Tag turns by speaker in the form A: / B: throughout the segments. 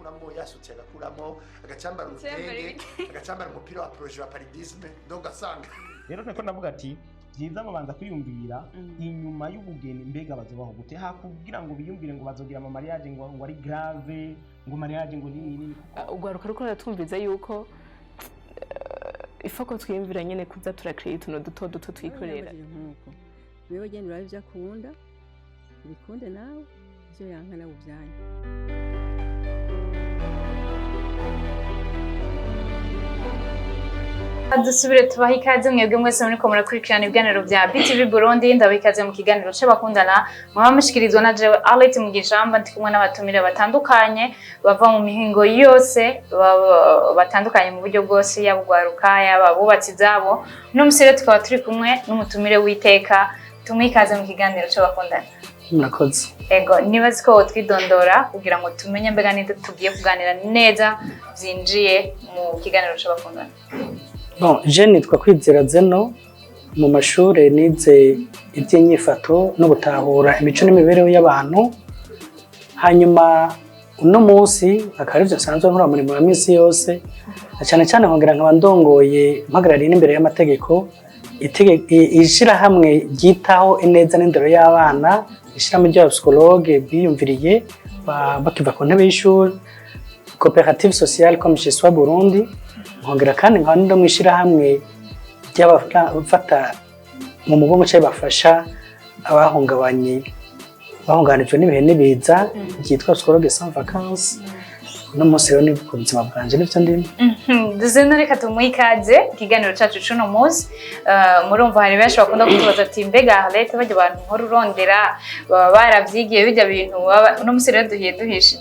A: Agakuramo yasutse, agakuramo, agacambara
B: Yambara
A: urutenge, agacambara umupira wa projet wa paludisme, donc ugasanga
C: Rero niko ndavuga ati byiza babanza kwiyumvira inyuma y'ubugeni, mbega bazobaho gute, hakugira ngo biyumvire ngo bazogira ama mariage ngo ari grave, ngo mariage ngo nini nini.
B: Urwaruka ruko ruratwumviza yuko ifoko twiyumvira nyene kuza turakira utuntu duto duto twikorera.
D: Nkuko wewe genda urabe ivyo akunda, ubikunde, nawe ivyo yanka nawe uvyanke.
E: Dusubire tubahe ikaze mwebwe mwese muriko murakurikirana ibiganiro bya BTV Burundi. Ndabaha ikaze mu kiganiro c'abakundana, mwaba mushikirizwa na jewe Alet Mugishamba. Ndi kumwe n'abatumire batandukanye bava mu mihingo yose, batandukanye mu buryo bwose, yaba ugwaruka, yaba abubatsi izabo. Uno musi rero tukaba turi kumwe n'umutumire w'iteka. Tumuhe ikaze mu kiganiro c'abakundana.
F: Murakoze.
E: Ego, niba ko twidondora kugira ngo tumenye mbega ninde tugiye kuganira neza byinjiye mu kiganiro c'abakundana.
F: Bon, je nitwa Kwizera Zeno. Mu mashure nize iby'inyifato no gutahura imico n'imibereho y'abantu. Hanyuma uno munsi akaba arivyo nsanzwe nkora mu murimo wa misi yose, na cyane cyane nkongera nkaba ndongoye, mpagarariye n'imbere y'amategeko ishirahamwe ryitaho ineza n'indero y'abana, ishirahamwe ry'abapsikologe biyumviriye bakiva ku ntebe y'ishuri, Coopérative Sociale comme chez soi Burundi. Nkongera kandi nkaba ndi mu ishirahamwe ry'abafata mu mugongo cyangwa bafasha abahungabanye, bahungabanijwe n'ibihe n'ibiza, ryitwa Psychologue sans vacances. Uno munsi rero ni ku buzima bwanje, nivyo ndimo.
E: Zeno, reka tumuhe ikaze ikiganiro cacu c'uno munsi. Murumva hari benshi bakunda kutubaza ati: "Mbega leta bajya abantu nkora urondera baba baravyigiye bijya bintu Uno munsi rero duhiye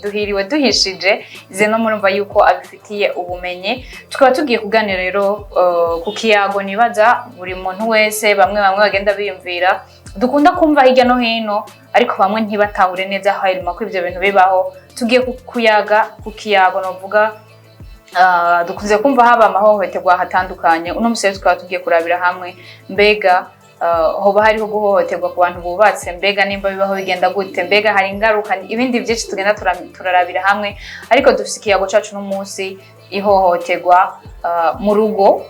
E: duhiriwe duhishije Zeno, murumva yuko abifitiye ubumenyi. Tukaba tugiye kuganira rero ku kiyago nibaza buri muntu wese, bamwe bamwe bagenda biyumvira, dukunda kumva hirya no hino, ariko bamwe ntibatahure neza hanyuma ko ivyo bintu bibaho. Tugiye kuyaga ku kiyago novuga dukunze kumva haba amahohoterwa hatandukanye. Uno musi rero tukaba tugiye kurabira hamwe mbega hoba hariho guhohoterwa ku bantu bubatse, mbega nimba bibaho bigenda gute, mbega hari ingaruka, ibindi byinshi tugenda turarabira hamwe. Ariko dufise ikiyago cacu n'umunsi: ihohoterwa mu rugo,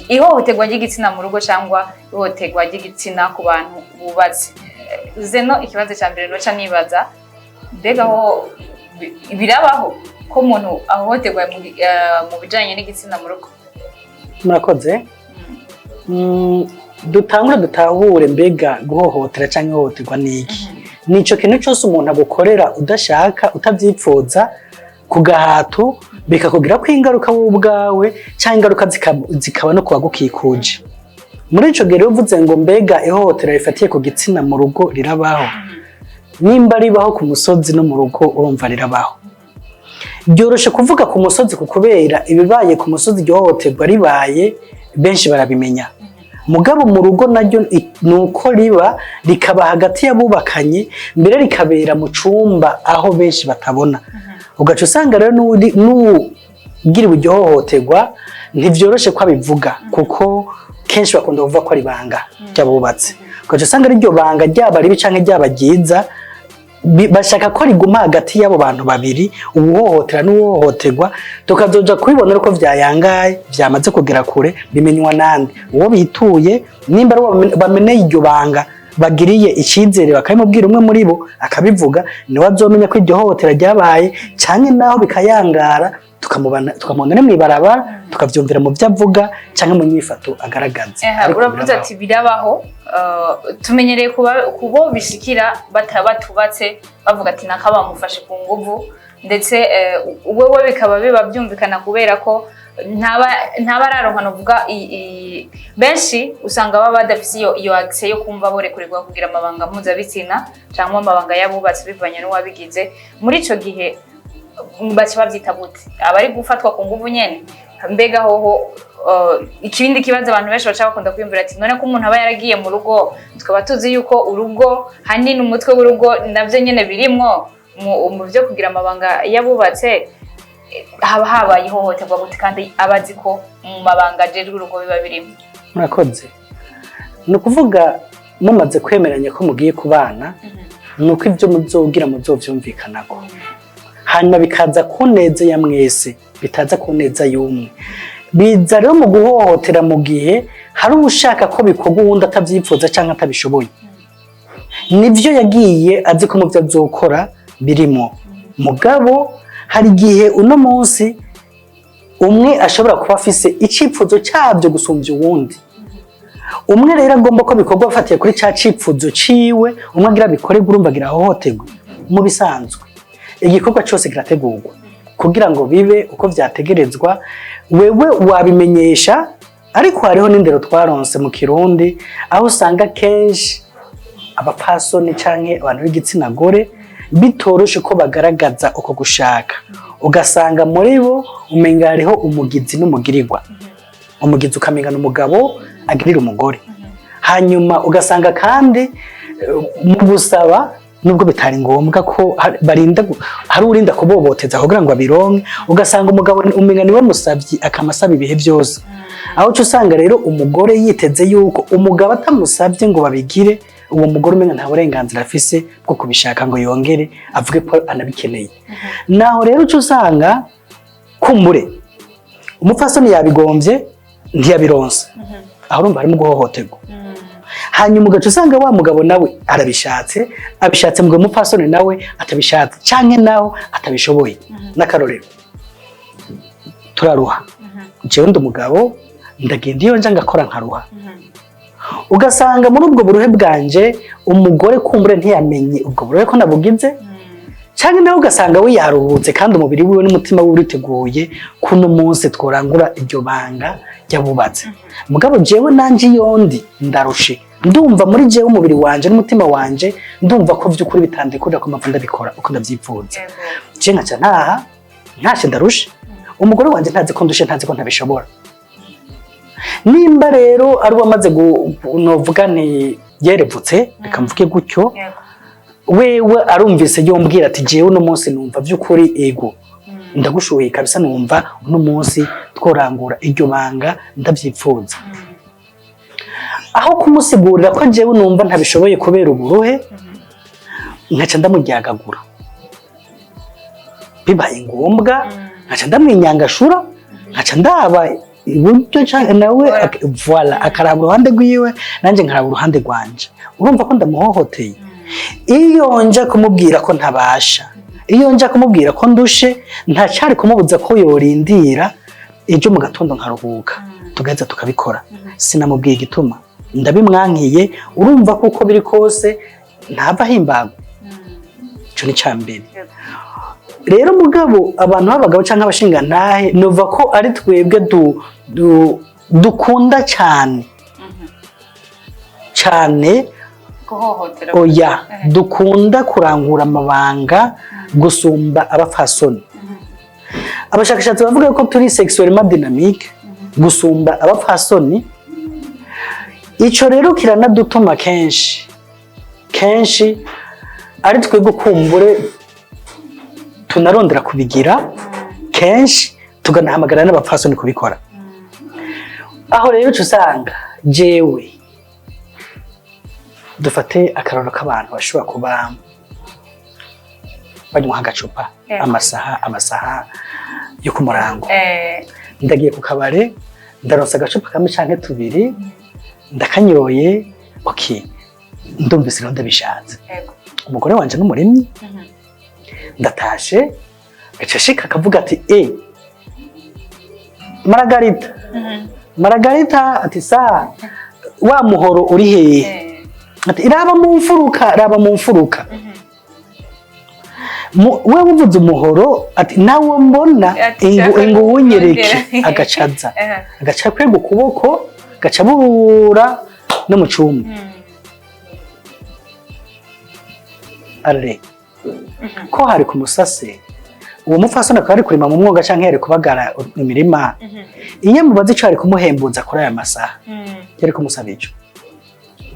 E: ihohoterwa ry'igitsina mu rugo cyangwa ihohoterwa ry'igitsina ku bantu bubatse. Zeno, ikibazo cya mbere noca nibaza: mbega ho birabaho ko umuntu ahohoterwa mu bijanye n'igitsina mu rugo?
F: Murakoze. Dutangure dutahure mbega guhohotera cyangwa ihohoterwa ni iki. Nico kintu cyose umuntu agukorera udashaka, utabyipfuza, ku gahato, bikakugirako ingaruka wowe ubwawe cyangwa ingaruka zikaba no kubagukikuje. Muri ico gihe rero uvuze ngo mbega ihohotera rifatiye ku gitsina mu rugo rirabaho, nimba ribaho ku musozi, no mu rugo urumva rirabaho. Byoroshe kuvuga ku musozi ku kubera ibibaye ku musozi, iryo hohoterwa ribaye benshi barabimenya. Mugabo mu rugo naryo ni uko riba, rikaba hagati y'abubakanye, mbere rikabera mu cumba aho benshi batabona. Ugaca usanga rero n'uwugiriwe iryo hohoterwa ntivyoroshe ko abivuga, kuko kenshi bakunda kuvuga ko ari ibanga ry'abubatse. Ugaca usanga ari iryo banga, ryaba ribi canke ryaba ryiza, bashaka ko riguma hagati y'abo bantu babiri, uwuhohotera n'uwohoterwa. Tukazoja kubibona uko vyayangaye, vyamaze kugera kure, bimenywa nande, uwo bituye, nimba ari uwo bameneye iryo banga, bagiriye icyizere bakabimubwira, umwe muri bo akabivuga, niwe azomenya ko iryo hohotera ryabaye. Canke naho bikayangara, tukamubona, tukamubona no mw'ibarabara, tukavyumvira mu vyo avuga canke mu nyifato agaragaza. Ariko
E: Uravuze
F: birabaho.
E: ati birabaho. Tumenyereye kuba kubo bishikira batubatse bavuga ati naka bamufashe ku nguvu, ndetse wewe bikaba biba byumvikana kubera ko ntaba araronka novuga benshi usanga baba badafise iyo accès yo kumva borekurirwa kugira amabanga mpuzabitsina cyangwa amabanga y'abubatsi, bivanye n'uwabigize. Muri ico gihe baca bavyita gute? Abari gufatwa ku nguvu nyene? Mbega hoho ikindi kibazo abantu benshi baca bakunda kwiyumvira ati: "None ko umuntu aba yaragiye mu rugo, tukaba tuzi yuko urugo hanini umutwe w'urugo navyo nyene birimwo mu vyo kugira amabanga y'abubatse, haba habaye ihohoterwa gute kandi aba azi ko mu mabanga ajejwe urugo biba birimo?"
F: Murakoze. Ni ukuvuga mumaze kwemeranya ko mugiye kubana, ni uko ibyo muzogira muzovyumvikanako. Hanyuma bikaza ku neza ya mwese, bitaza ku neza y'umwe. Biza rero mu guhohotera mu gihe hari ushaka ko bikorwa uwundi atavyifuza canke atabishoboye. Nivyo, yagiye azi ko mu byo azokora birimo, mugabo hari igihe uno munsi umwe ashobora kuba afise icifuzo cyabyo gusumbya uwundi. Umwe rero agomba ko bikorwa afatiye kuri ca cifuzo ciwe, umwe agira bikorerwe, urumva agira ahohoterwe. Mu bisanzwe igikorwa cyose kirategurwa kugira ngo bibe uko vyategerezwa. Wewe wabimenyesha, ariko hariho n'indero twaronse mu Kirundi aho usanga kenshi abapfasoni canke abantu b'igitsina gore bitoroshe ko bagaragaza uko gushaka. Ugasanga muri bo umenga hariho umugizi n'umugirirwa. Umugizi ukamenga ni umugabo agirira umugore. Hanyuma ugasanga kandi mu gusaba, nubwo bitari ngombwa ko barinda hari urinda kuboboteza kugira ngo abironke, ugasanga umugabo umenga niwe musavyi, akamasaba ibihe byose. Aho uca usanga rero umugore yiteze yuko umugabo atamusabye ngo babigire, uwo mugore umenga nta burenganzira afise bwo kubishaka ngo yongere avuge ko anabikeneye. Naho rero uca usanga kumbure umupfasoni yabigombye ntiyabironse, aho urumva harimo guhohoterwa. Hanyuma ugaca usanga wa mugabo nawe arabishatse, abishatse mu gihe umupfasoni nawe atabishatse canke nawe atabishoboye. N'akarorero, turaruha. Jewe ndi umugabo, ndagenda iyo nja ngakora nkaruha. Ugasanga muri ubwo buruhe bwanje umugore kumbure ntiyamenye ubwo buruhe ko nabugize, canke nawe ugasanga we yaruhutse kandi umubiri wiwe n'umutima wiwe uriteguye kuno munsi tworangura iryo banga ry'abubatse. Mugabo jewe nanje iyo ndi ndarushe, ndumva muri jewe umubiri wanje n'umutima wanje, ndumva ko vy'ukuri bitandekurira ko mpava ndabikora uko ndavyifuza. Je nkaca ntaha ntashe ndarushe, umugore wanje ntazi ko ndushe, ntazi ko ntabishobora. Nimba rero ari uwamaze novuga nti yerevutse, reka mvuge gutyo, wewe arumvise yombwira ati: "Jewe uno munsi numva vy'ukuri ego ndagushuhiye kabisa, numva uno munsi tworangura iryo banga ndavyipfuza." Aho kumusigurira ko jewe numva ntabishoboye kubera uburuhe, nkaca ndamuryagagura, bibaye ngombwa nkaca ndamwinyangashura, nkaca ndaba iburyo canke nawe voilà, akaraba uruhande rwiwe nanjye nkaraba uruhande rwanje, urumva ko ndamuhohoteye. Iyo nja kumubwira ko ntabasha, iyo nja kumubwira ko ndushe, ntacari kumubuza ko yorindira ejo mu gatondo nkaruhuka tugaheza tukabikora. Sinamubwiye igituma ndabimwankiye. Urumva ko uko biri kose ntava ahimbagwa. Ico ni ca mbere. Rero mugabo abantu b'abagabo canke abashingantahe, nuva ko ari twebwe dukunda cyane cyane
E: guhohotera.
F: Oya, dukunda kurangura amabanga gusumba abapfasoni. Abashakashatsi bavuga ko turi sexuellement dynamique gusumba abapfasoni. Ico rero kiranadutuma kenshi kenshi ari twebwe kumbure tunarondera kubigira kenshi, tuganahamagara n'abapfasoni kubikora. Aho rero uca usanga jewe, dufate akarorero k'abantu bashobora kuba banywa agacupa amasaha amasaha yo ku murango. Ndagiye ku kabare, ndaronsa agacupa kamwe canke tubiri, ndakanyoye, okay, ndumvise rero ndabishatse. Umugore wanje n'umurimyi. Ndatashe, gaca ashika akavuga ati: "E Maragarita, Maragarita," ati: "Sa wa muhoro uri hehe?" Ati: "Raba mu mfuruka, raba mu mfuruka." Wewe uvuze umuhoro, ati: "Nawo mbona."
E: Ati,
F: ingu
E: "Shaka
F: ingu wunyereke."
E: kongera.
F: Agacaza agaca kwega ukuboko, gaca burura no mu cumba. Are ko hari ku musase, uwo mupfasoni akaba ari kurima mu mwonga canke yari kubagara imirima, iyo mubaza ico ari kumuhembuza kuri aya masaha, yari kumusaba ico?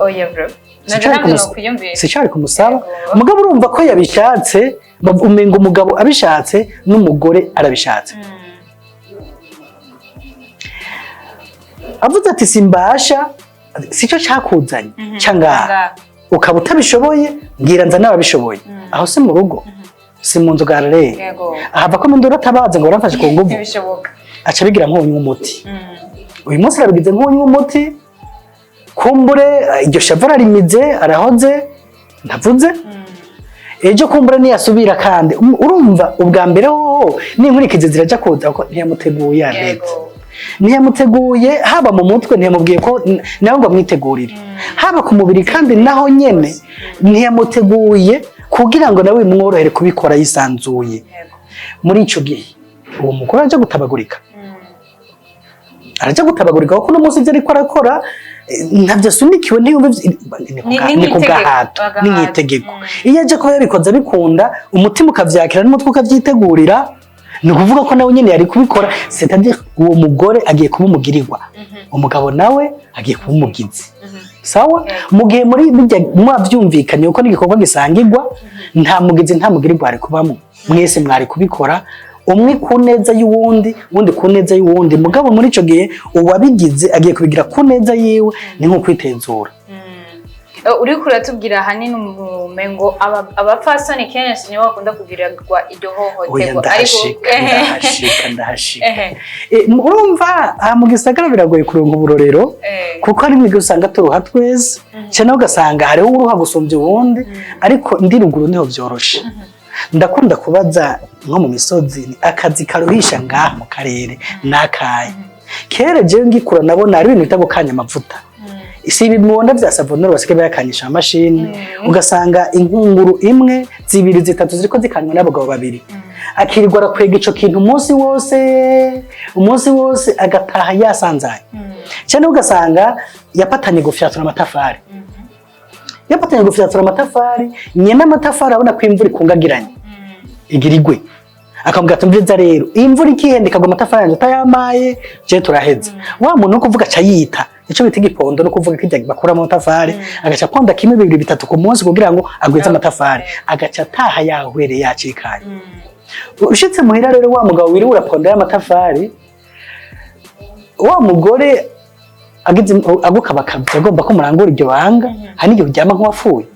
E: Oya bro.
F: Sico
E: Naje
F: ari
E: ntabwo nokwiyumvira.
F: Sico ari kumusaba.
E: Yego.
F: Mugabo urumva ko yabishatse, umenga umugabo abishatse n'umugore arabishatse. Avuze ati: "Simbasha," sico cakuzanye cangaha?
E: Ngaha.
F: Ukaba utabishoboye, mbwira nza n'ababishoboye. Aho si mu rugo? Si mu nzu garare. Ahava ko induru atabaza ngo baramfashe ku nguvu.
E: Ntibishoboka.
F: Aca abigira nk'unywa umuti. Uyu munsi arabigize nk'unywa umuti, kumbure iryo shavu ararimize, arahoze, ntavuze. Ejo kumbure niyasubira kandi urumva ubwa mbere hoho n'inkurikizi ziraja kuza, kuko ntiyamuteguye Arlette. Ntiyamuteguye haba mu mutwe, ntiyamubwiye ko nawe ngo amwitegurire, haba ku mubiri kandi naho nyene ntiyamuteguye kugira ngo nawe bimworohere kubikora yisanzuye. Muri ico gihe uwo mugore araja gutabagurika, araja gutabagurika kuko uno munsi ivyo ariko arakora ntavyo asunikiwe, ntiyumva
E: Ni
F: ni ku
E: nk'itegeko,
F: gahato.
E: agahato.
F: Ni nk'itegeko. Iyo aje kuba yabikoze abikunda, umutima ukavyakira n'umutwe ukavyitegurira, ni ukuvuga ko nawe nyene yari kubikora. C'est-à-dire uwo mugore agiye kuba umugirirwa, umugabo nawe agiye kuba umugizi. Sawa, mu gihe muri bijya mwavyumvikanye kuko n'igikorwa gisangirwa, nta mugizi nta mugirirwa ari kubamo, mwese mwari kubikora, umwe ku neza y'uwundi, uwundi ku neza y'uwundi. Mugabo muri ico gihe uwabigize agiye kubigira ku neza yiwe, ni nko kwitezura.
E: Uriko uratubwira ahanini umengo abapfasoni kenshi nibo bakunda kugirirwa iryo
F: Oya.
E: hohoterwa.
F: Ndahashika, ndahashika, ndahashika.
E: Ehe.
F: Urumva aha mu gisagara biragoye kuronka uburorero, kuko hari igihe usanga turuha twese, cyane ugasanga hariho uruha gusumbya uwundi. Ariko ndi ruguru niho vyoroshe. Ndakunda kubaza nko mu misozi, ni akazi karuhisha ngaha mu karere nakaye? Kera jewe ngikura nabona hari ibintu bita gukanya amavuta. Si ibi mubona vya savonoro basigaye bayakanyisha amashini, ugasanga inkunguru imwe, zibiri, zitatu ziriko zikanywa n'abagabo babiri, akirirwa arakwega ico kintu umunsi wose, umunsi wose, agataha yasanzaye. Cyane ugasanga yapatanye gufyatura amatafari, yapatanye gufyatura amatafari nyene amatafari, abona ko imvura ikungagiranye igira igwe, akamubwira ati: "Umviriza rero, imvura ikihenda ikagwa amatafari yanjye utayamaye, je turaheze." Wa muntu wo kuvuga aca yita ico bita igipondo, no kuvuga kirya bakuramo amatafari, agaca aponda kimwe, bibiri, bitatu ku munsi kugira ngo agwize amatafari, agaca ataha yahwereye, yacikanye. Ushitse muhira rero, wa mugabo wiriwe uraponda y'amatafari, wa mugore agize agukabakabye agomba ko murangura iryo banga, hari n'igihe uryama nk'uwapfuye.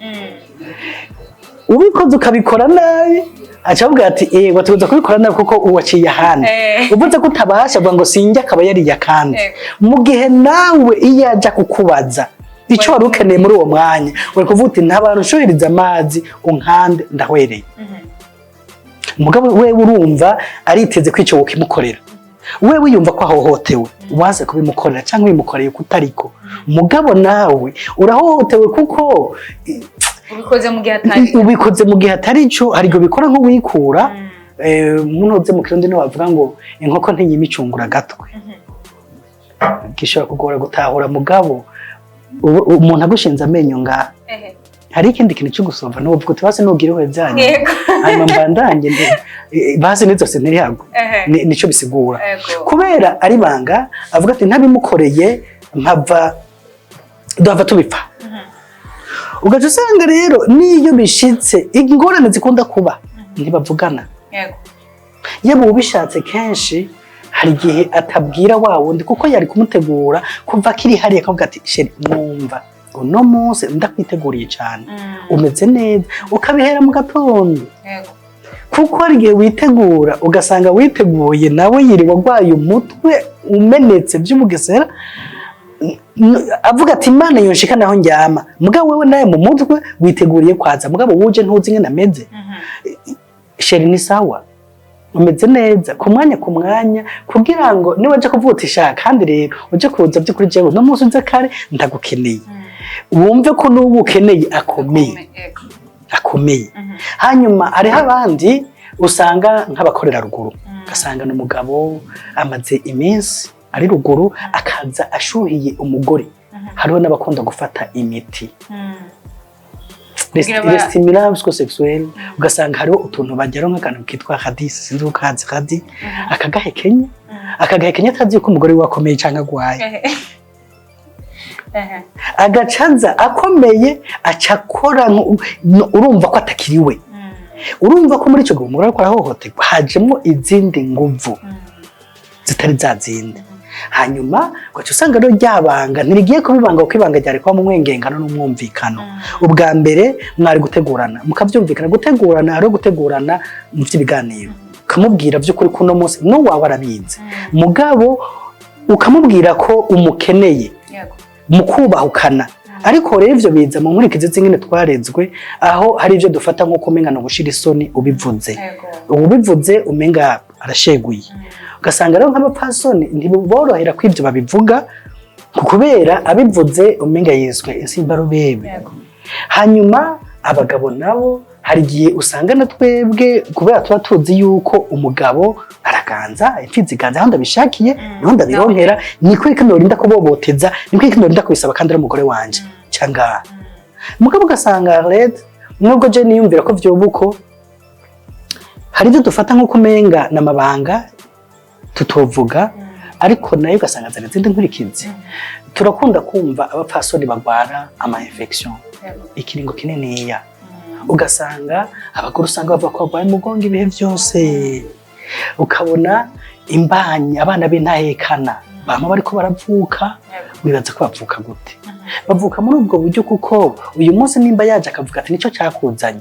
F: Ubikoze ukabikora nabi, aca avuga ati: "Yego, tuza kubikora nabi kuko uwaciye ahandi." Uvuze ko utabasha, avuga ngo sinjya, akaba yariye akandi. Mu gihe nawe iyo ajya kukubaza icyo wari ukeneye muri uwo mwanya, uri kuvuga uti: "Ntabara ushuhiriza amazi unkande, ndahwereye." Umugabo wewe urumva ariteze ko icyo wokimukorera, wewe yumva ko ahohotewe waze kubimukorera cyangwa ubimukoreye kutariko. Mugabo nawe urahohotewe kuko
E: Ubikoze mu gihe atari
F: ubikoze mu gihe atari cyo. Hari igihe ubikora nk'uwikura. Munoze mu Kirundi niho bavuga ngo inkoko ntiyima icungura agatwe. Gishobora kugora gutahura, mugabo umuntu agushinze amenyo ngaha, hari ikindi kintu cyo gusumva n'uvuga uti: "Basi nugira ihwe byanyu." Hanyuma mbandanye basi nizose ntirihagwe. Nico bisigura. Kubera ari banga, avuga ati: "Ntabimukoreye mpava duhava tubipfa." Ugaca usanga rero n'iyo bishitse, ingorane zikunda kuba ntibavugana. Yaba ubishatse kenshi hari igihe atabwira wa wundi, kuko yari kumutegura kuva akiri hariya, akavuga ati: "Chéri, mwumva uno munsi ndakwiteguriye cyane, umeze neza," ukabihera mu gatondo. Kuko hari igihe witegura ugasanga witeguye nawe yiriwe arwaye umutwe umenetse by'ubugesera, avuga ati: "Imana yonshika naho ndyama." Mugabo wewe nawe mu mutwe witeguriye kwaza, mugabo wuje ntuzi ingene ameze. "Chéri, ni sawa, umeze neza?" Ku mwanya ku mwanya, kugira ngo niba aje kuvuga uti: "Shaka kandi rero uje kuza by'ukuri, jewe uno munsi uze kare, ndagukeneye," wumve ko n'ubu ukeneye akomeye. Akomeye. Hanyuma hariho abandi usanga nk'abakorera ruguru, ugasanga ni umugabo amaze iminsi ari ruguru, akaza ashuhiye umugore. Hariho n'abakunda gufata imiti, les stimulants psychosexuels, ugasanga hariho utuntu bageraho nk'akantu kitwa radis, sinzi uko kazi radi, akagahekenya, akagahekenya atazi yuko umugore we akomeye cyangwa agwaye. Agacaza akomeye, aca akora urumva ko atakiriwe. Urumva ko muri icyo gihe umugore ariko arahohoterwa, hajemo izindi nguvu zitari za zindi. Hanyuma ugaca usanga rero ryabanga ntirigiye kubibanga, kuko ibanga ryari kuba mu mwengengano n'umwumvikano. Ubwa mbere mwari gutegurana, mukabyumvikana. Gutegurana hariho gutegurana mu by'ibiganiro, ukamubwira by'ukuri ko uno munsi n'uwawe arabizi, mugabo ukamubwira ko umukeneye mu kubahukana. Ariko rero ivyo biza mu nkurikizi z'ingene twarezwe, aho hari ivyo dufata nk'uko umenga no gushira isoni ubivuze. Ubivuze umenga arasheguye. Ugasanga rero nk'abapfasoni ntiborohera ko ivyo babivuga, kubera abivuze umenga yiswe insimbarubebe. Hanyuma abagabo nabo hari igihe usanga na twebwe, kubera tuba tuzi yuko umugabo araganza, imfizi iganza aho ndabishakiye, niho ndabironkera, niko reka norinda kuboboteza, niko reka norinda kubisaba kandi ari umugore wanje cyangwa. Mugabo ugasanga red nubwo je niyumvira ko vyoba uko, hari ibyo dufata nko kumenga n'amabanga tutovuga, ariko nayo ugasanga azana izindi nkurikizi. Turakunda kumva abapfasoni bagwara ama infection ikiringo kininiya, ugasanga abagore usanga bavuga ko barwaye umugongo ibihe byose, ukabona imbanyi, abana b'intahekana bama bariko baravuka. Wibaza ko bavuka gute? Bavuka muri ubwo buryo, kuko uyu munsi nimba yaje akavuga ati nicyo cyakuzanye,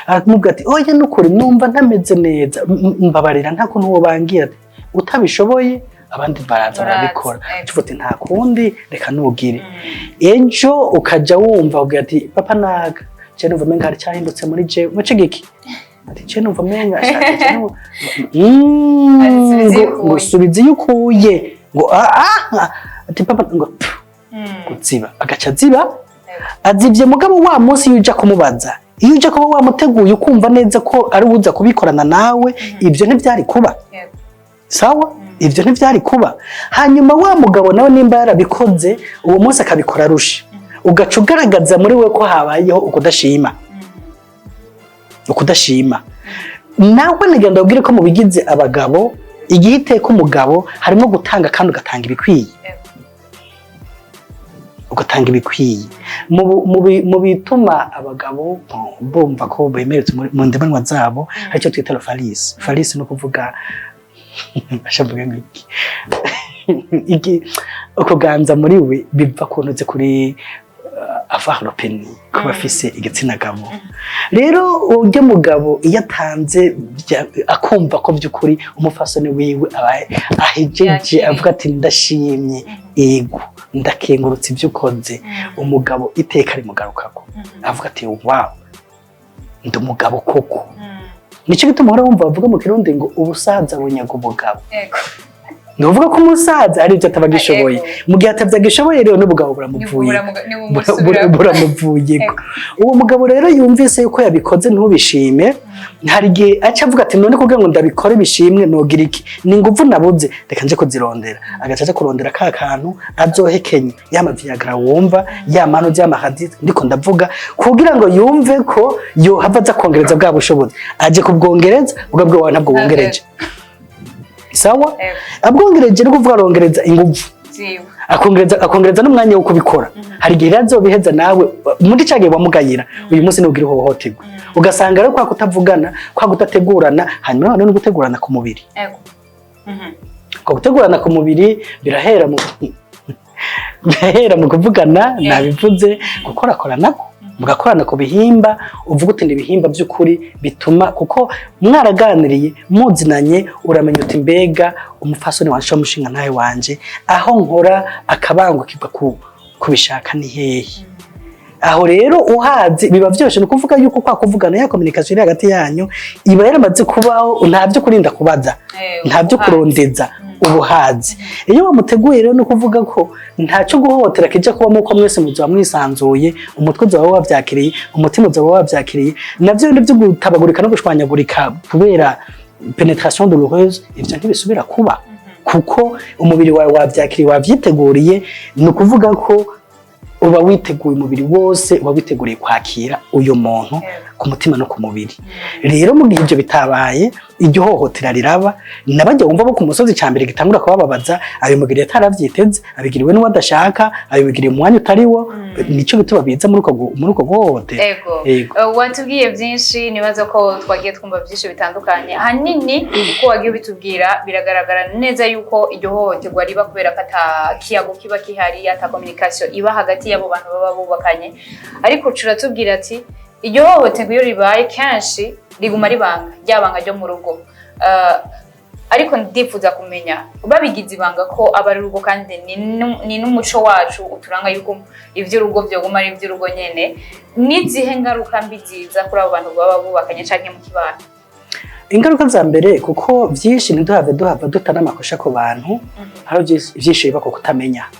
F: aramubwira ati: "Oya, nukuri numva ntameze neza, mbabarira, nta kuntu wobangira?" Ati: "Utabishoboye abandi baraza
E: Baraza,
F: barabikora."
E: Ego.
F: Uti: "Nta kundi, reka nugire." Ejo ukaja wumva ugira ati: "Papa naga je numva umenga hari cyahindutse muri je muce giki." Ati: "Je numva umenga shaka je numva."
E: Ati, "Subiza iyo
F: Ngo
E: ukuye."
F: Ngo subiza iyo ukuye, ngo ah ah, ati papa ngo pfu, kuziba, agaca aziba azivye. Mugabo wa munsi iyo uja kumubaza, iyo uja kuba wamuteguye, ukumva neza ko ari uza kubikorana nawe, ibyo ntibyari kuba. Sawa, ibyo ntibyari kuba. Hanyuma wa mugabo nawe nimba yarabikoze uwo munsi akabikora arusha, ugaca ugaragaza muri we ko habayeho ukudashima. Ukudashima nawe nagenda ubwire ko mu bigize abagabo, igihe iteka umugabo harimo gutanga, kandi ugatanga ibikwiye. Ugatanga ibikwiye mu bituma abagabo bumva ko bemeretse mu ndemanwa zabo, aricyo twita le phallus. Phallus ni ukuvuga, ashavuga ngo iki, ukuganza muri we biva ku ntuze kuri avoir le pénis, kuba afise igitsina gabo. Rero urya mugabo iyo atanze akumva ko by'ukuri umufasoni wiwe aba ahejeje,
E: Yakiriye.
F: avuga ati: "Ndashimye, ego, ndakengurutse ibyo ukoze." Umugabo iteka rimugarukako, avuga ati: "Wow, ndi umugabo koko." Nicyo gituma uhora wumva bavuga mu Kirundi ngo ubusaza bunyaga ubugabo. Ni ukuvuga ko umusaza hari ibyo ataba agishoboye. Mu gihe atabyo agishoboye rero, n'ubugabo buramuvuye, buramuvuyeko. Uwo mugabo rero yumvise yuko yabikoze ntubishime, hari igihe aca avuga ati: "None kugira ngo ndabikore bishimwe nogira iki? Ni inguvu nabuze, reka nje kuzirondera." Agaca aja kurondera ka kantu azohekenya, ya ma Viagra wumva, ya mano y'amahadi ndiko ndavuga, kugira ngo yumve ko yohava aza kongereza bwa bushobozi. Aje kubwongereza, ubwo bwo ntabwo bwongereje. Sawa, abwongereje ni ukuvuga arongereza inguvu,
E: Ziwe.
F: akongereza n'umwanya wo kubikora. Hari igihe rero azobiheza nawe muri ca gihe wamugayira uyu munsi ntugire ihohoterwa. Ugasanga rero kwa kutavugana, kwa kudategurana, hanyuma noneho no gutegurana ku mubiri. Kwa gutegurana ku mubiri birahera mu kuvugana, nabivuze, gukorakoranako, mugakorana ku bihimba, uvuga uti ni ibihimba by'ukuri bituma, kuko mwaraganiriye, muzinanye, uramenya uti: "Mbega umupfasoni wanje, umushinga ntawe wanje, aho nkora akabangukirwa ku kubishaka ni hehe?" Aho rero uhazi biba byoroshye. Ni ukuvuga yuko kwa kuvugana, ya communication iri hagati yanyu iba yaramaze kubaho, nta byo kurinda kubaza, nta byo kurondeza, ubuhazi. Iyo wamuteguye rero, ni ukuvuga ko ntacyo guhohotera kijya kubamo, uko mwese muzoba mwisanzuye, umutwe uzaba wabyakiriye, umutima uzaba wabyakiriye, navyo bindi byo gutabagurika no gushwanyagurika kubera pénétration douloureuse, ivyo ntibisubira kuba, kuko umubiri wawe wabyakiriye, wavyiteguriye. Ni ukuvuga ko Uba witeguye, umubiri wose uba witeguriye kwakira uyu muntu ku mutima no ku mubiri. Rero mu gihe ibyo bitabaye, iryo hohotera riraba. Nabajya wumva bo ku musozi, cya mbere gitangura kubababaza, abimugiriye ataravyiteze, abigiriwe n'uwo adashaka, abimugiriye mu mwanya utari wo. Nico bituma biza muri uko guhohotera.
E: Ego.
F: Ego.
E: Watubwiye byinshi, nibaza ko twagiye twumva byinshi bitandukanye. Ahanini uko wagiye ubitubwira, biragaragara neza yuko iryo hohoterwa riba kubera ko ata kiyago kiba kihari, ata communication iba hagati y'abo bantu baba bubakanye. Ariko uratubwira ati iryo hohoterwa iyo ribaye kenshi riguma ribanga ryabanga ryo mu rugo. Ariko ndifuza kumenya, babigize ibanga ko aba ari urugo, kandi ni n'umuco wacu uturanga yuko iby'urugo byoguma ari iby'urugo nyene, n'izihe ngaruka mbi ziza kuri abo bantu baba bubakanye canke mu kibano?
F: Ingaruka za mbere, kuko byinshi ntiduhave duhava duta n'amakosha ku bantu, hariho byinshi biba ku kutamenya.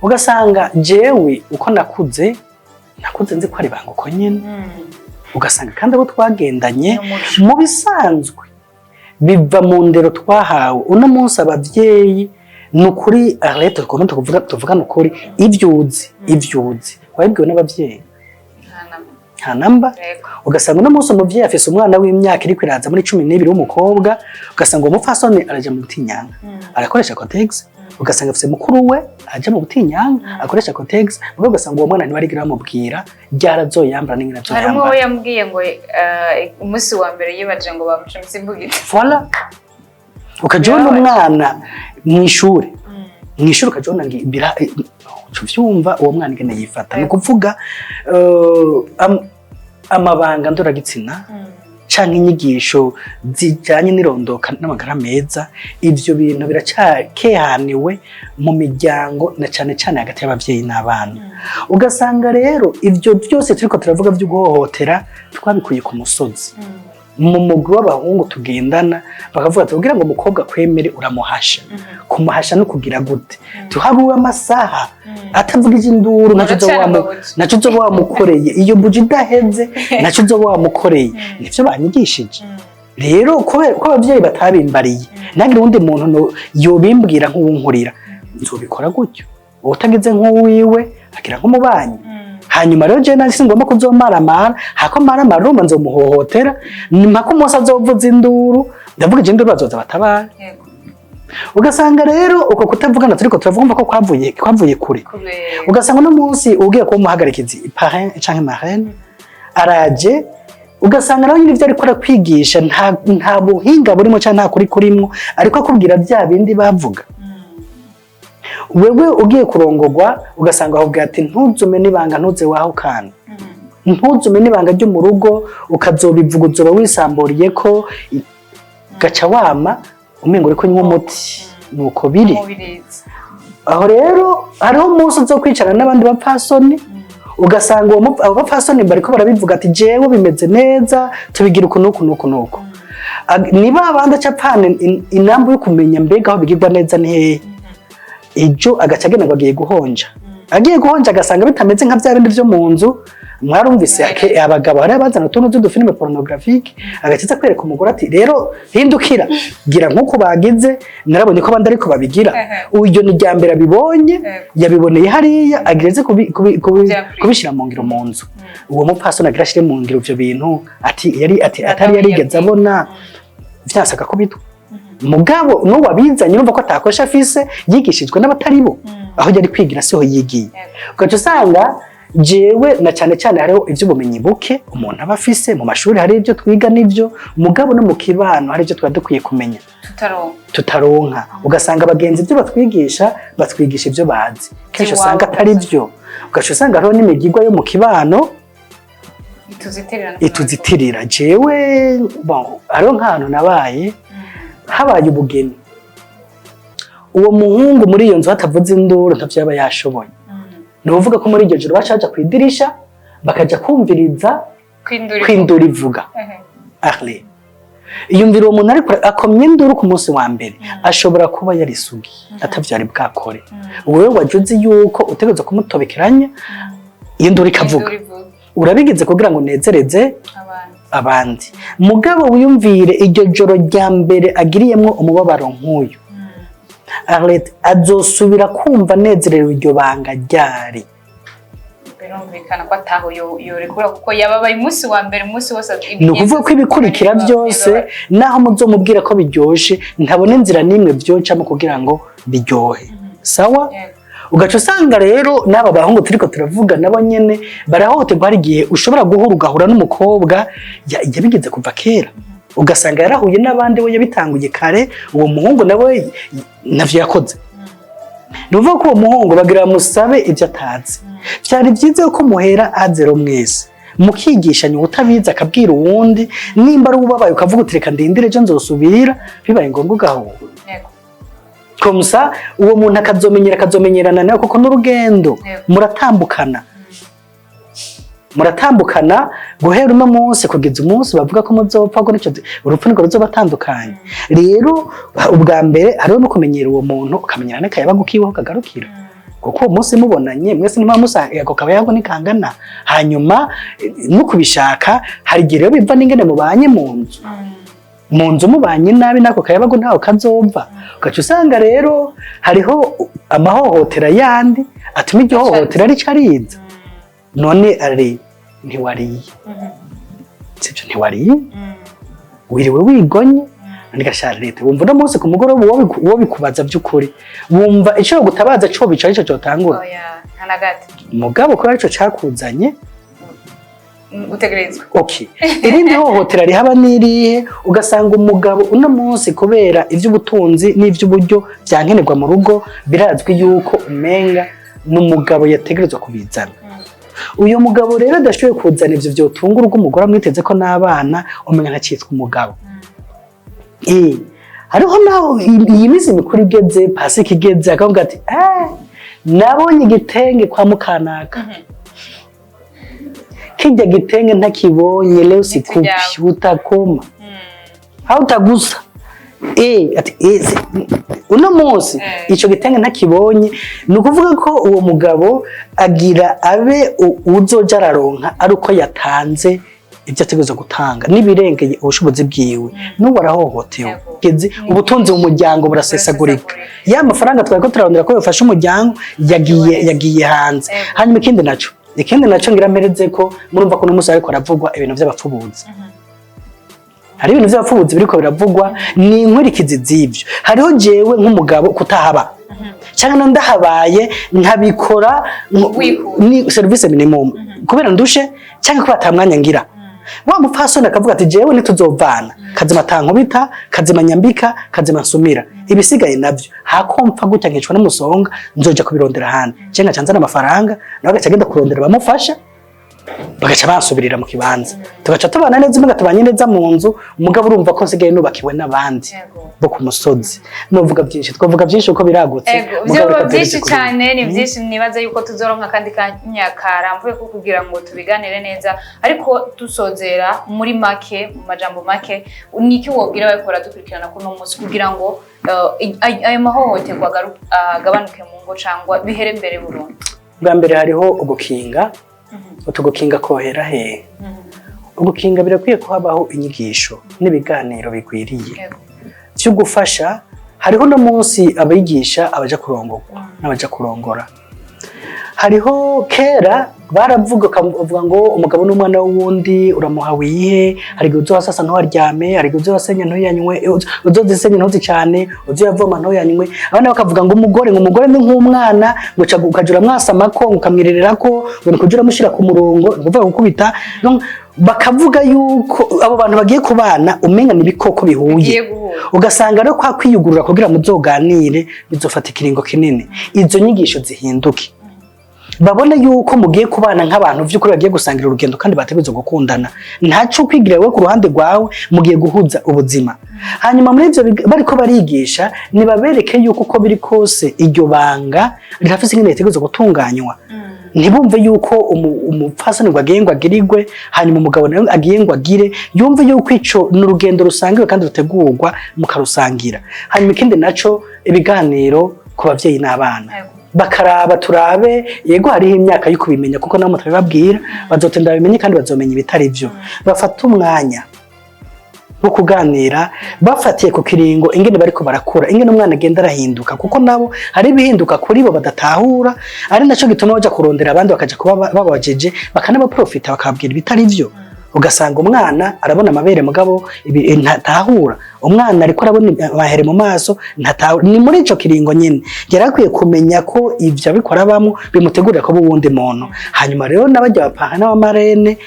F: Ugasanga jewe uko nakuze, nakuze nzi ko ari ibanga uko nyene. Ugasanga kandi abo twagendanye
E: N'umuco.
F: Mu bisanzwe biva mu ndero twahawe. Uno munsi abavyeyi, ni ukuri arete, tugomba tuvuga, tuvugana ukuri, ivyo uzi wabibwiwe n'abavyeyi? Nta namba. Ugasanga uno munsi umuvyeyi afise umwana w'imyaka iriko iraza muri 12 w'umukobwa, ugasanga uwo mupfasoni araja mu butinyanga, arakoresha Kotex. Ugasanga afise mukuru we aja mu butinyanga, akoresha Kotex. Mugabo ugasanga uwo mwana ntibarigira bamubwira ryarazoyambara n'ingene
E: Harimo
F: azoyambara.
E: uwo yambwiye ngo umunsi wa mbere yibaje ngo bamucumise imbugita.
F: Voilà, ukaja ubona umwana mw'ishure, ukaja ubona uca uvyumva uwo mwana ingene yifata. Ni ukuvuga amabanga ndoragitsina canke inyigisho zijanye n'irondoka n'amagara meza, ivyo bintu biracakehaniwe mu miryango, na cane cane hagati y'abavyeyi n'abana. Ugasanga rero ivyo byose turiko turavuga vyo guhohotera twabikuye ku musozi, mu mugwi w'abahungu tugendana, bakavuga ati kugira ngo umukobwa akwemere uramuhasha. Kumuhasha no kugira gute? Tuhabuwe amasaha atavugije induru, naco uzoba
E: Uracana amabuji.
F: Naco uzoba wamukoreye. Iyo buji idaheze, naco uzoba wamukoreye. Nivyo banyigishije. Rero kubera ko abavyeyi batabimbariye, ntagire uwundi muntu yobimbwira nk'uwunkurira, nzobikora gutyo. Utagize nk'uwiwe agira nk'umubanyi. Hanyuma rero jewe nari singomba kuzomaramara, hako maramara urumva nzomuhohotera mpaka umunsi azovuza induru. Ndavuga ije induru, bazoza batabara. Ugasanga rero uko kutavugana turiko turavuga ko kwavuye kure.
E: Kubera
F: Ugasanga uno munsi ugiye kuba umuhagarikizi, parrain canke marraine, araje, ugasanga nawe nyine ivyo ariko arakwigisha nta buhinga burimo canke nta kuri kurimwo, ariko akubwira bya bindi bavuga. Wewe ugiye kurongogwa, ugasanga ahubwo ati ntuzume n'ibanga, ntuze wahukana, ntuzume n'ibanga ryo mu rugo, ukazobivuga uzoba wisamburiye ko gaca wama umengo uriko unywa umuti. Nuko biri.
E: Umubirizi.
F: Aho rero hariho umunsi uzo kwicarana n'abandi bapfasoni, ugasanga abo bapfasoni bariko barabivuga ati jewe bimeze neza, tubigira uku n'uku n'uku n'uku. Niba abandi aca apfana inambu yo kumenya mbega aho bigirwa neza ni hehe. Ejo agaca agenda ngo agiye guhonja, agiye guhonja agasanga bitameze nka bya bindi vyo mu nzu. Mwarumvise abagabo hari abazana utuntu tw'udufilime pornographique, agakiza kwereka umugore ati rero hindukira, gira nk'uko bagize, narabonye ko abandi ariko babigira. Uyu ni irya mbere abibonye, yabiboneye hariya, ageze
E: Kuvyapurika.
F: kubishyira mu ngiro mu nzu. Uwo mupfasoni agira ashire mu ngiro ivyo bintu ati yari ati atari yarigeze abona, vyasaga kubitwa. Mugabo n'uwabizanye urumva ko atakosha afise, yigishijwe n'abatari bo, aho yari kwigira siho yigiye. Ugaca usanga jewe na cyane cyane hariho iby'ubumenyi buke umuntu aba afise mu mashuri. Hari ibyo twiga n'ibyo, mugabo no mu kibano hari ibyo tuba dukwiye kumenya
E: tutaronka.
F: Tutaronka. Ugasanga abagenzi ibyo batwigisha, batwigisha ibyo bazi, kenshi
E: Iwawe
F: usanga atari
E: gusa.
F: byo. Ugaca usanga hariho n'imigigwa yo mu kibano
E: ituzitirira.
F: Ituzitirira. Jewe bon, hariho nk'ahantu nabaye, habaye ubugeni, uwo muhungu muri iyo nzu hatavuze induru ntavyo yaba yashoboye. Ni ukuvuga ko muri iryo joro baca baja kw'idirisha, bakaja kumviriza
E: kwindura.
F: Kwindura ivuga. Arle iyumvira uwo muntu ariko akomye induru ku munsi wa mbere, ashobora kuba yari isugi, atavyari bwakore. Wewe waje uzi yuko utegerezwa kumutobekeranya, iyo nduru ikavuga, urabigize kugira ngo unezereze
E: abandi.
F: Abandi. Mugabo wiyumvire iryo joro rya mbere agiriyemwo umubabaro nk'uyu, Arlette azosubira kumva anezerewe iryo banga ryari?
E: Birumvikana ko ataho yorekura kuko yababaye umunsi wa mbere, umunsi wose.
F: Ni ukuvuga ko ibikurikira byose, naho muzomubwira ko biryoshe, ntabona inzira n'imwe byocamo kugira ngo biryohe. Sawa. Ugaca usanga rero n'aba bahungu turiko turavuga nabo nyene barahohoterwa. Hari igihe ushobora guhura, ugahura n'umukobwa yabigize kuva kera, ugasanga yarahuye n'abandi, we yabitanguye kare, uwo muhungu nawe navyo yakoze. Ni ukuvuga ko uwo muhungu bagira bamusabe ibyo atazi. Vyari byiza ko muhera à zéro mwese mukigishanya, utabizi akabwira uwundi. Nimba ari ubabaye, ukavuga uti: "Reka ndindire, ejo nzosubira." Bibaye ngombwa ugahura comme ça, uwo muntu akazomenyera, akazomenyerana nawe, kuko n'urugendo muratambukana, muratambukana guhera uno munsi kugeza umunsi bavuga ko muzopfa, ko nico urupfu niko ruzobatandukanya. Rero ubwa mbere hariho no kumenyera uwo muntu, ukamenyera n'akayabagu kiwe kagarukira, kuko uwo munsi mubonanye mwese ntimuba musa, ako kayabagu ntikangana. Hanyuma no kubishaka, hari igihe rero biva n'ingene mubanye mu nzu. Mu nzu mubanye nabi, n'ako kayabagu ntaho kazova. Ugaca usanga rero hariho amahohotera yandi atuma iryo hohotera rica riza. None ari ntiwariye, sibyo? Ntiwariye, wiriwe wigonye. None gasha leta, wumva uno munsi ku mugoroba uwo bikubaza by'ukuri, wumva ico gutabaza co bica arico cotangura?
E: Oya, nta na gato.
F: Mugabo kubera arico cakuzanye,
E: Utegerezwa.
F: Okay, irindi hohotera rihaba n'irihe? Ugasanga umugabo uno munsi, kubera ivy'ubutunzi n'ivy'uburyo vyankenerwa mu rugo, birazwi yuko umenga n'umugabo yategerezwa kubizana. Uyu mugabo rero adashoboye kuzana ivyo vyotunga urugo, umugore amwiteze ko n'abana, umenga ntacitwa umugabo. Hariho naho iyi minsi mikuru igeze, Pasika igeze, akavuga ati: "Nabonye igitenge kwa mukanaka, kirya gitenge ntakibonye leo sikupi."
E: Nitujyaho.
F: Utakoma hautagusa. Ati uno munsi ico gitenge ntakibonye. Ni ukuvuga ko uwo mugabo agira abe uzoja araronka ari uko yatanze ibyo ategerezwa gutanga n'ibirengeye ubushobozi bwiwe. N'ubu arahohotewe. Gezi ubutunzi mu muryango burasesagurika, ya mafaranga twari ko turarondera ko yofasha umuryango yagiye hanze. Hanyuma ikindi naco ngira mpereze ko murumva ko n'umunsi ariko aravugwa ibintu vy'abapfubuzi. Hari ibintu vy'abapfubuzi biriko biravugwa, ni inkurikizi z'ivyo. Hariho jewe nk'umugabo kutahaba, cyangwa ndahabaye nkabikora
E: Wikura.
F: Ni service minimum, kubera ndushe cyangwa kubera ata mwanya ngira. Wa mupfasoni akavuga ati: "Jewe ntituzovana, kazima tankubita, kazima nyambika, kazima nsumira, ibisigaye navyo hakompfa gutya nkicwa n'umusonga, nzoja kubirondera ahandi." Cyangwa nkaca nzana amafaranga, nawe agaca agenda kurondera bamufasha, bagaca bansubirira mu kibanza, tugaca tubana neza, umenga tubanye neza mu nzu. Umugabo urumva ko nsigaye nubakiwe n'abandi bo ku musozi. Novuga byinshi, twavuga byinshi uko biragutse.
E: Ego,
F: Mugabo
E: vyoba
F: reka
E: byinshi
F: duhereze kuri
E: cyane, ni byinshi. Nibaza yuko tuzoronka kandi kanya karamvuye ko kugira ngo tubiganire neza. Ariko dusozera muri make, mu majambo make, niki wobwira bariko baradukurikirana kuno munsi kugira ngo ayo mahohoterwa agabanuke mu ngo cangwa bihere mbere burundu?
F: Bwa mbere hariho ugukinga. Utugukinga kohera hehe? Ugukinga, birakwiye ko habaho inyigisho n'ibiganiro bigwiriye byo gufasha. Hariho no munsi abigisha abaja kurongorwa n'abaja kurongora. Hariho kera baravuga, ukavuga ngo umugabo n'umwana w'uwundi, uramuha wihe. Hari igihe uzohasasa ntuharyame, hari igihe uzohasenya ntuyanywe, uzozisenya ntuzicane, uzoyavoma ntuyanywe. Abana bakavuga ngo umugore ni nk'umwana, ngo ukaja uramwasamako, ngo ukamwirirako, ngo ni kuja uramushira ku murongo, ni ukuvuga gukubita. Donc, bakavuga yuko abo bantu bagiye kubana umenga ni ibikoko bihuye.
E: Bigiye guhura.
F: Ugasanga rero kwa kwiyugurura kugira muzoganire bizofata ikiringo kinini. Izo nyigisho zihinduke, babone yuko mugiye kubana nk'abantu by'ukuri bagiye gusangira urugendo kandi bategerezwa gukundana, ntaco kwigira wowe ku ruhande rwawe, mugiye guhuza ubuzima. Hanyuma muri ivyo bariko barigisha, nibabereke yuko uko biri kose iryo banga rirafise ingene ritegerezwa gutunganywa. Ntibumve yuko umupfasoni ngo agiye ngo agirigwe, hanyuma umugabo nawe agiye ngo agire. Yumve yuko ico ni urugendo rusangiwe kandi rutegurwa mukarusangira. Hanyuma ikindi naco, ibiganiro ku bavyeyi n'abana, bakaraba turabe. Yego, hariho imyaka yo kubimenya, kuko nabo mutabibabwira bazotenda babimenye kandi bazomenya ibitari byo. Bafata umwanya. Bwo kuganira bafatiye ku kiringo ingene bariko barakura, ingene umwana agenda arahinduka, kuko nabo hari ibihinduka kuri bo badatahura, ari naco gituma baja kurondera abandi, bakaja kuba babajeje, bakanabaprofita, bakababwira ibitari vyo. Ugasanga umwana arabona amabere, mugabo ntatahura. Umwana ariko arabona amahere mu maso, ntatahura. Ni muri ico kiringo nyene yari akwiye kumenya ko ivyo abikora bamwe bimutegurira kuba uwundi muntu. Hanyuma rero n'abajya ba parrain n'aba marraine,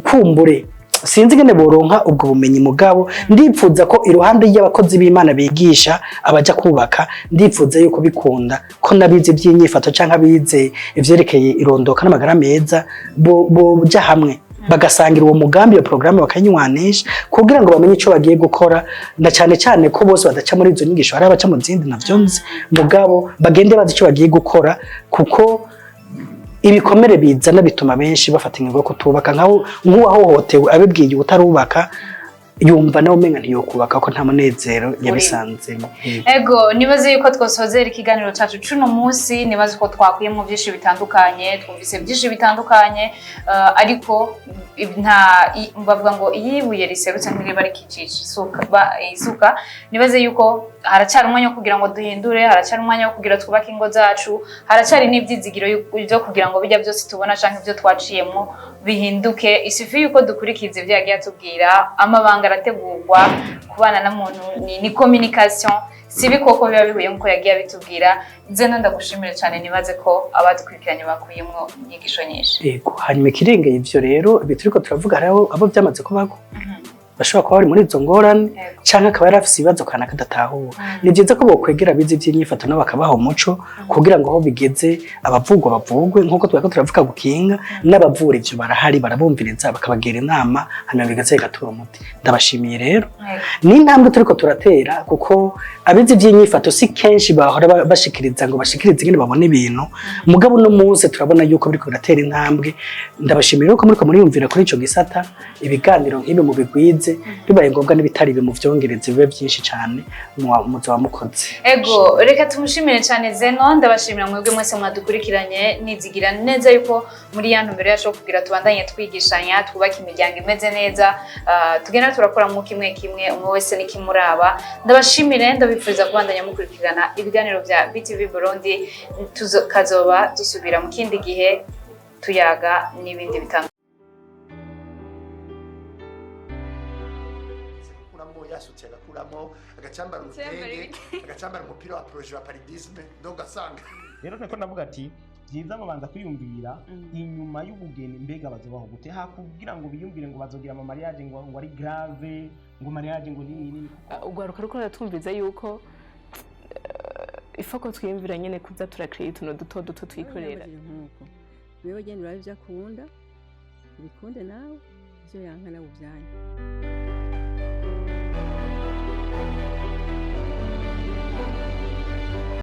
F: kumbure sinzi ingene boronka ubwo bumenyi, mugabo ndipfuza ko iruhande y'abakozi b'Imana bigisha abaja kubaka, ndipfuza yuko bikunda ko nabize iby'inyifato canke abize ivyerekeye irondoka n'amagara meza boja hamwe, bagasangira uwo mugambi, iyo porogaramu bakayinywanisha, kugira ngo bamenye ico bagiye gukora, na cyane cyane ko bose badaca muri izo nyigisho, hari abaca mu zindi navyo nzi, mugabo bagende bazi ico bagiye gukora, kuko ibikomere bizana bituma benshi bafata ingingo yo kutubaka. Nkaho nk'uwahohotewe abibwiye utarubaka, yumva nawe umenga ntiyokubaka, ko nta munezero yabisanzemo.
E: Ego, nibaze yuko twasozera ikiganiro cacu cuno munsi. Nibaze ko twakuyemo byinshi bitandukanye, twumvise byinshi bitandukanye, ariko nta bavuga ngo iyo ibuye riserutse ntiriba rikicisha isuka. Nibaze yuko haracyari umwanya wo kugira ngo duhindure, haracyari umwanya wo kugira twubake ingo zacu, haracyari n'ibyizigiro byo kugira ngo bijya byose tubona canke ibyo twaciyemo bihinduke. Isufi yuko dukurikiza ibyo yagiye atubwira. Amabanga arategurwa, kubana na muntu ni communication, si ibikoko biba bihuye nk'uko yagiye abitubwira. Zeno, ndagushimire cyane. Nibaze ko abadukurikiranye bakuyemwo inyigisho nyinshi.
F: Yego, hanyuma ikirengeye ivyo rero, ibi turiko turavuga, hariho abo byamaze kubako, bashobora kuba bari muri izo ngorane, canke akaba yari afise ibibazo kanaka adatahura. Ni byiza ko bokwegera abize ivy'inyifato nabo bakabaha umuco, kugira ngo aho bigeze abavugwa bavugwe, nk'uko twariko turavuga gukinga, n'abavura ivyo barahari, barabumviriza, bakabagira inama, hanyuma bigaze bigatura umuti. Ndabashimiye rero. Ni intambwe turiko turatera, kuko abize ivy'inyifato si kenshi bahora bashikiriza ngo bashikirize ingene babona ibintu, mugabo uno munsi turabona yuko biriko biratera intambwe. Ndabashimira yuko muriko muriyumvira kuri ico gisata. Ibiganiro nk'ibi mubigwize, bibaye ngombwa n'ibitari ibi muvyongereze bibe byinshi cane, muzoba mukoze.
E: Ego, reka tumushimire cyane Zeno. Ndabashimira mwebwe mwese mwadukurikiranye. Nizigira neza yuko muri ya ntumbero yacu yo kugira tubandanye twigishanya, twubake imiryango imeze neza, tugenda turakoramo kimwe kimwe, umwe wese n'ikimuraba. Ndabashimire, ndabifuriza kubandanya mukurikirana ibiganiro bya BTV Burundi. Kazoba dusubira mu kindi gihe tuyaga n'ibindi bitandukanye.
A: Agakuramo yasutse, agakuramo, agacambara urutenge, agacambara umupira wa projet wa paludisme, donc ugasanga
C: Rero niko ndavuga ati byiza babanza kwiyumvira inyuma y'ubugeni, mbega bazobaho gute, hakugira ngo biyumvire ngo bazogira ama mariage ngo ari grave, ngo mariage ngo nini nini.
B: Urwaruka ruko ruratwumviza yuko ifoko twiyumvira nyene kuza turakreya utuntu duto duto twikorera.
D: Nkuko wewe genda urabe ivyo akunda, ubikunde nawe, ivyo yanka nawe uvyanke.